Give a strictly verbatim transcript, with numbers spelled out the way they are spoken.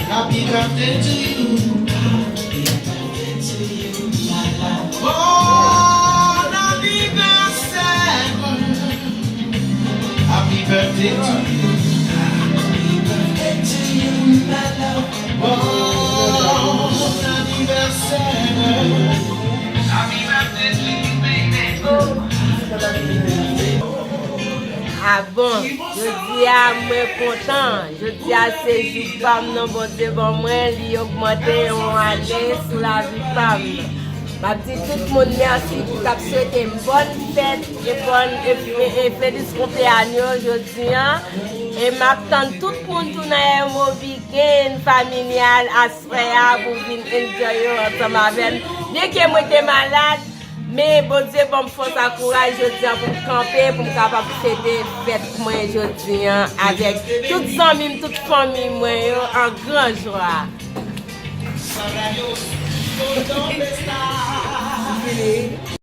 Happy birthday to you. Bon anivèsè. Happy birthday to you. Bon anivèsè. Ah bon, jodi a mwen kontan. Jodi a se jou pa m nan Bondye ban mwen, li ogmante yon ane sou lavi pa m. M ap di tout moun mèsi pou k ap swete m bòn fèt e bòn e, e, e felis konpleanyo jodi a. E m ap tann tout moun tou nan M O B Gang Familial aswè a pou vin enjoy yo ansanm avè m. Byenke mwen te malad, men Bondye ban m fòs ak kouraj jodi a pou m kanpe, pou m kapab fete fèt mwen jodi a avèk tout zanmi m, tout fanmi mwen yo an gran jwa. Vini.